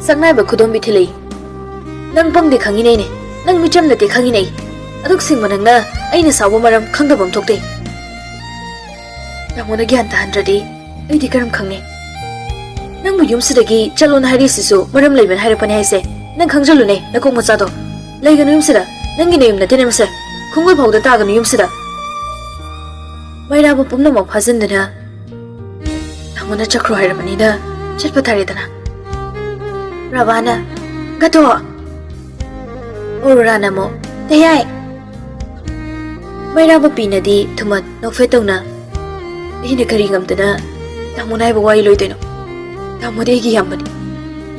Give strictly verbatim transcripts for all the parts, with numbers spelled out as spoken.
ꯁꯛꯅꯥꯏꯕ ꯈꯨꯗꯣꯝꯕꯤ ꯊꯤꯜꯂꯛꯏ꯫ "ꯅꯪ ꯄꯪꯗꯦ ꯈꯪꯉꯤꯅꯦ ꯑꯩꯅꯦ꯫ ꯅꯪ ꯃꯤꯆꯝ ꯅꯠꯇꯦ ꯈꯪꯉꯤꯅꯦ ꯑꯩ꯫ ꯑꯗꯨꯛ ꯁꯤꯡꯕ ꯅꯪꯅ ꯑꯩꯅ ꯁꯥꯎꯕ ꯃꯔꯝ ꯈꯪꯗꯕ ꯑꯃ ꯊꯣꯛꯇꯦ꯫ ꯇꯥꯃꯣꯅ ꯒ꯭ꯌꯥꯟ ꯇꯥꯍꯟꯗ꯭ꯔꯗꯤ ꯑꯩꯗꯤ ꯀꯔꯝ ꯈꯪꯅꯤ? ꯅꯪꯕꯨ ꯌꯨꯝꯁꯤꯗꯒꯤ ꯆꯠꯂꯣꯅ ꯍꯥꯏꯔꯤꯁꯤꯁꯨ ꯃꯔꯝ ꯂꯩꯕꯅ ꯍꯥꯏꯔꯛꯄꯅꯦ ꯍꯥꯏꯁꯦ꯫ ꯅꯪ ꯈꯪꯖꯜꯂꯨꯅꯦ, ꯅꯀꯣꯛ ꯃꯆꯥꯗꯣ꯫ ꯂꯩꯒꯅꯨ ꯌꯨꯝꯁꯤꯗ꯫ ꯅꯪꯒꯤ ꯅꯌꯨꯝ ꯅꯠꯇꯦꯅꯦ ꯃꯁꯦ꯫ ꯈꯣꯡꯒꯨꯜ ꯐꯥꯎꯗ ꯇꯥꯒꯅꯨ ꯌꯨꯝꯁꯤꯗ꯫" ꯃꯩꯔꯥꯕ ꯄꯨꯝꯅꯃꯛ ꯐꯥꯖꯤꯟꯗꯨꯅ ꯇꯥꯃꯣꯅ ꯆꯠꯈ꯭ꯔꯣ ꯍꯥꯏꯔꯕꯅꯤꯅ ꯆꯠꯄ ꯇꯥꯔꯦꯗꯅ꯫ ꯔꯕꯥꯅ, "ꯒꯇꯣ!" ꯑꯣꯔꯣꯔꯥꯅ ꯑꯃꯨꯛ, "ꯇꯌꯥꯏ!" ꯃꯩꯔꯥꯕ ꯄꯤꯅꯗꯤ ꯊꯨꯃꯟ ꯅꯣꯛꯐꯦꯠ ꯇꯧꯅ, "ꯑꯩꯅ ꯀꯔꯤ ꯉꯝꯗꯅ ꯇꯥꯃꯣꯅ ꯍꯥꯏꯕ ꯋꯥ ꯏꯜꯂꯣꯏꯗꯣꯏꯅꯣ? ꯇꯥꯃꯣꯗꯤ ꯑꯩꯒꯤ ꯏꯌꯥꯝꯕꯅꯤ꯫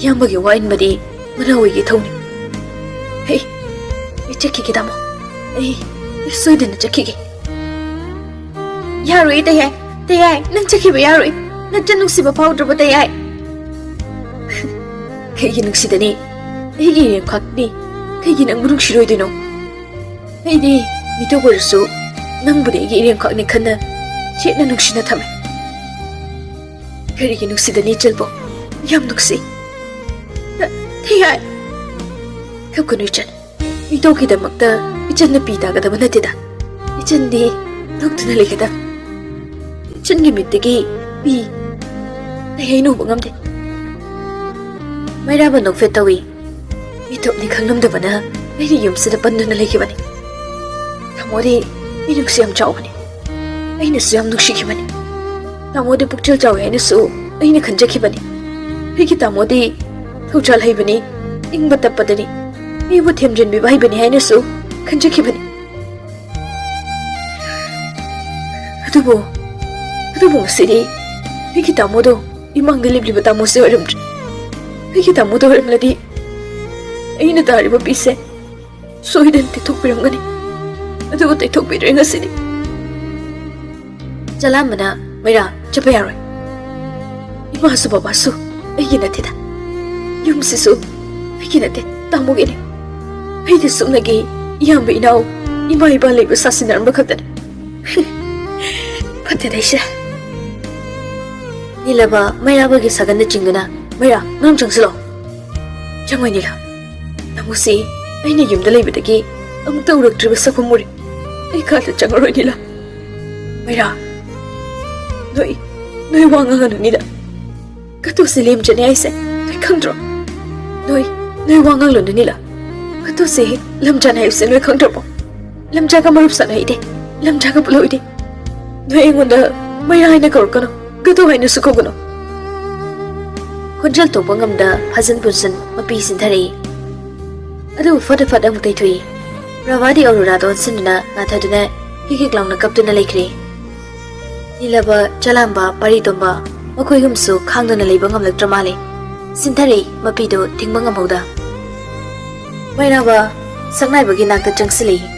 ꯏꯌꯥꯝꯕꯒꯤ ꯋꯥ ꯏꯟꯕꯗꯤ ꯃꯅꯥꯎꯒꯤ ꯏꯊꯧꯅꯤ꯫ ꯑꯩ, ꯑꯩ ꯆꯠꯈꯤꯒꯦ ꯇꯥꯃꯣ꯫ ꯑꯩ, ꯑꯩ ꯁꯣꯏꯗꯅ ꯆꯠꯈꯤꯒꯦ꯫" "ꯌꯥꯔꯣꯏ ꯇꯌꯥꯏ, ꯇꯌꯥꯏ, ꯅꯪ ꯆꯠꯈꯤꯕ ꯌꯥꯔꯣꯏ꯫ ꯅꯆꯟ ꯅꯨꯡꯁꯤꯕ ꯐꯥꯎꯗ꯭ꯔꯕ ꯇꯌꯥꯏ?" "ꯀꯩꯒꯤ ꯅꯨꯡꯁꯤꯗꯅꯤ? ꯑꯩꯒꯤ ꯏꯔꯦꯝꯈꯥꯛꯅꯤ꯫ ꯀꯩꯒꯤ ꯅꯪꯕꯨ ꯅꯨꯡꯁꯤꯔꯣꯏꯗꯣꯏꯅꯣ? ꯑꯩꯗꯤ ꯃꯤꯇꯣꯞ ꯑꯣꯏꯔꯁꯨ ꯅꯪꯕꯨꯗꯤ ꯑꯩꯒꯤ ꯏꯔꯦꯝꯈꯥꯛꯅꯤ ꯈꯟꯅ ꯆꯦꯠꯅ ꯅꯨꯡꯁꯤꯅ ꯊꯝꯃꯦ꯫" "ꯀꯔꯤꯒꯤ ꯅꯨꯡꯁꯤꯗꯅꯤ ꯏꯆꯜꯕꯨ? ꯌꯥꯝ ꯅꯨꯡꯁꯤ꯫" "ꯇ-, ꯇꯌꯥꯏ!" "ꯀꯞꯀꯅꯨ ꯏꯆꯟ꯫ ꯃꯤꯇꯣꯞꯀꯤꯗꯃꯛꯇ ꯏꯆꯟꯅ ꯄꯤ ꯇꯥꯒꯗꯕ ꯅꯠꯇꯦꯗ꯫ ꯏꯆꯟꯗꯤ ꯅꯣꯛꯇꯨꯅ ꯂꯩꯒꯗꯕ꯫ ꯏꯆꯟꯒꯤ ꯃꯤꯠꯇꯒꯤ ꯄꯤ ꯇꯌꯥꯏꯅ ꯎꯕ ꯉꯝꯗꯦ꯫" ꯃꯩꯔꯥꯕ ꯅꯣꯛꯐꯦꯠ ꯇꯧꯏ꯫ "ꯃꯤꯇꯣꯞꯅꯤ ꯈꯪꯂꯝꯗꯕꯅ ꯑꯩꯅ ꯌꯨꯝꯁꯤꯗ ꯄꯟꯗꯨꯅ ꯂꯩꯈꯤꯕꯅꯤ꯫ ꯇꯥꯃꯣꯗꯤ ꯃꯤꯅꯨꯡꯁꯤ ꯌꯥꯝ ꯆꯥꯎꯕꯅꯤ꯫ ꯑꯩꯅꯁꯨ ꯌꯥꯝ ꯅꯨꯡꯁꯤꯈꯤꯕꯅꯤ꯫ ꯇꯥꯃꯣꯗꯤ ꯄꯨꯛꯆꯦꯜ ꯆꯥꯎꯏ ꯍꯥꯏꯅꯁꯨ ꯑꯩꯅ ꯈꯟꯖꯈꯤꯕꯅꯤ꯫ ꯑꯩꯒꯤ ꯇꯥꯃꯣꯗꯤ ꯊꯧꯖꯥꯜ ꯍꯩꯕꯅꯤ, ꯏꯪꯕ ꯇꯞꯄꯗꯅꯤ, ꯃꯤꯕꯨ ꯊꯦꯝꯖꯤꯟꯕꯤꯕ ꯍꯩꯕꯅꯤ ꯍꯥꯏꯅꯁꯨ ꯈꯟꯖꯈꯤꯕꯅꯤ꯫ ꯑꯗꯨꯕꯨ, ꯑꯗꯨꯕꯨ ꯉꯁꯤꯗꯤ ꯑꯩꯒꯤ ꯇꯥꯃꯣꯗꯣ ꯏꯃꯥꯡꯗ ꯂꯦꯞꯂꯤꯕ ꯇꯥꯃꯣꯁꯦ ꯑꯣꯏꯔꯝꯗ꯭ꯔꯦ꯫ ꯑꯩꯒꯤ ꯇꯥꯃꯣꯗꯣ ꯑꯣꯏꯔꯝꯂꯗꯤ ꯑꯩꯅ ꯇꯥꯔꯤꯕ ꯄꯤꯁꯦ ꯁꯣꯏꯗꯅ ꯇꯩꯊꯣꯛꯄꯤꯔꯝꯒꯅꯤ꯫ ꯑꯗꯨꯕꯨ ꯇꯩꯊꯣꯛꯄꯤꯗ꯭ꯔꯦ ꯉꯁꯤꯗꯤ꯫" ꯆꯂꯥꯝꯕꯅ, "ꯃꯩꯔꯥ, ꯆꯠꯄ ꯌꯥꯔꯣꯏ꯫ ꯏꯃꯥꯁꯨ ꯕꯕꯥꯁꯨ ꯑꯩꯒꯤ ꯅꯠꯇꯦꯗ꯫ ꯌꯨꯝꯁꯤꯁꯨ ꯑꯩꯒꯤ ꯅꯠꯇꯦ, ꯇꯥꯃꯣꯒꯤꯅꯤ꯫ ꯑꯩꯗꯤ ꯁꯨꯞꯅꯒꯤ ꯏꯌꯥꯝꯕ ꯏꯅꯥꯎ, ꯏꯃꯥ ꯏꯄꯥ ꯂꯩꯕ ꯁꯥꯁꯤꯟꯅꯔꯝꯕ ꯈꯛꯇꯅꯤ꯫" "ꯐꯠꯇꯦꯗ ꯑꯩꯁꯦ꯫" ꯅꯤꯂꯕ ꯃꯩꯔꯥꯕꯒꯤ ꯁꯥꯒꯟꯗ ꯆꯤꯡꯗꯨꯅ, "ꯃꯩꯔꯥ, ꯃꯅꯨꯡ ꯆꯪꯁꯤꯜꯂꯣ꯫" ꯆꯪꯉꯣꯏ ꯅꯤꯂꯥ, ꯅꯪꯕꯨꯁꯤ ꯑꯩꯅ ꯌꯨꯝꯗ ꯂꯩꯕꯗꯒꯤ ꯑꯃꯨꯛꯇ ꯎꯔꯛꯇ꯭ꯔꯤꯕ ꯁꯛꯐꯝ ꯎꯔꯦ꯫ ꯑꯩ ꯀꯥꯗ ꯆꯪꯉꯔꯣꯏ ꯅꯤꯂꯥ꯫ ꯃꯩꯔꯥ, ꯅꯣꯏ, ꯅꯣꯏ ꯋꯥ ꯉꯥꯡꯒꯅꯨ ꯅꯤꯂꯥ꯫ ꯀꯇꯨꯁꯦ ꯂꯦꯝꯖꯅꯤ ꯍꯥꯏꯁꯦ ꯅꯣꯏ ꯈꯪꯗ꯭ꯔꯣ? ꯅꯣꯏ, ꯅꯣꯏ ꯋꯥ ꯉꯥꯡꯂꯨꯅꯨ ꯅꯤꯂꯥ꯫ ꯀꯇꯨꯁꯦ ꯂꯝꯖꯥꯅꯤ ꯍꯥꯏꯕꯁꯦ ꯅꯣꯏ ꯈꯪꯗ꯭ꯔꯕꯣ? ꯂꯝꯖꯥꯒ ꯃꯔꯨꯞ ꯁꯥꯟꯅꯩꯗꯦ, ꯂꯝꯖꯥꯒ ꯄꯨꯜꯍꯧꯏꯗꯦ꯫ ꯅꯣꯏ ꯑꯩꯉꯣꯟꯗ ꯃꯩꯔꯥ ꯍꯥꯏꯅ ꯀꯧꯔꯛꯀꯅꯨ, ꯒꯗꯣ ꯍꯥꯏꯅꯁꯨ ꯀꯧꯒꯅꯨ꯫ ꯈꯣꯟꯖꯦꯜ ꯊꯣꯛꯄ ꯉꯝꯗ ꯐꯖꯟ ꯄꯨꯟꯁꯟ ꯃꯄꯤ ꯁꯤꯟꯊꯔꯛꯏ꯫ ꯑꯗꯨꯕꯨ ꯐꯠ ꯐꯠ ꯑꯃꯨꯛ ꯇꯩꯊꯣꯛꯏ꯫ ꯄ꯭ꯔꯚꯥꯗꯤ ꯑꯔꯣꯔꯥꯗ ꯑꯣꯟꯁꯤꯟꯗꯨꯅ ꯉꯥꯊꯗꯨꯅ ꯍꯤꯛ ꯍꯤꯛ ꯂꯥꯎꯅ ꯀꯞꯇꯨꯅ ꯂꯩꯈ꯭ꯔꯦ꯫ ꯅꯤꯂꯕ, ꯆꯂꯥꯝꯕ, ꯄꯥꯔꯤꯇꯣꯝꯕ ꯃꯈꯣꯏ ꯑꯍꯨꯝꯁꯨ ꯈꯥꯡꯗꯨꯅ ꯂꯩꯕ ꯉꯝꯂꯛꯇ꯭ꯔ ꯃꯥꯜꯂꯦ꯫ ꯁꯤꯟꯊꯔꯛꯏ, ꯃꯄꯤꯗꯨ ꯊꯤꯡꯕ ꯉꯝꯍꯧꯗ꯫ ꯃꯩꯔꯥꯕ ꯁꯛꯅꯥꯏꯕꯒꯤ ꯅꯥꯛꯇ ꯆꯪꯁꯤꯜꯂꯛꯏ꯫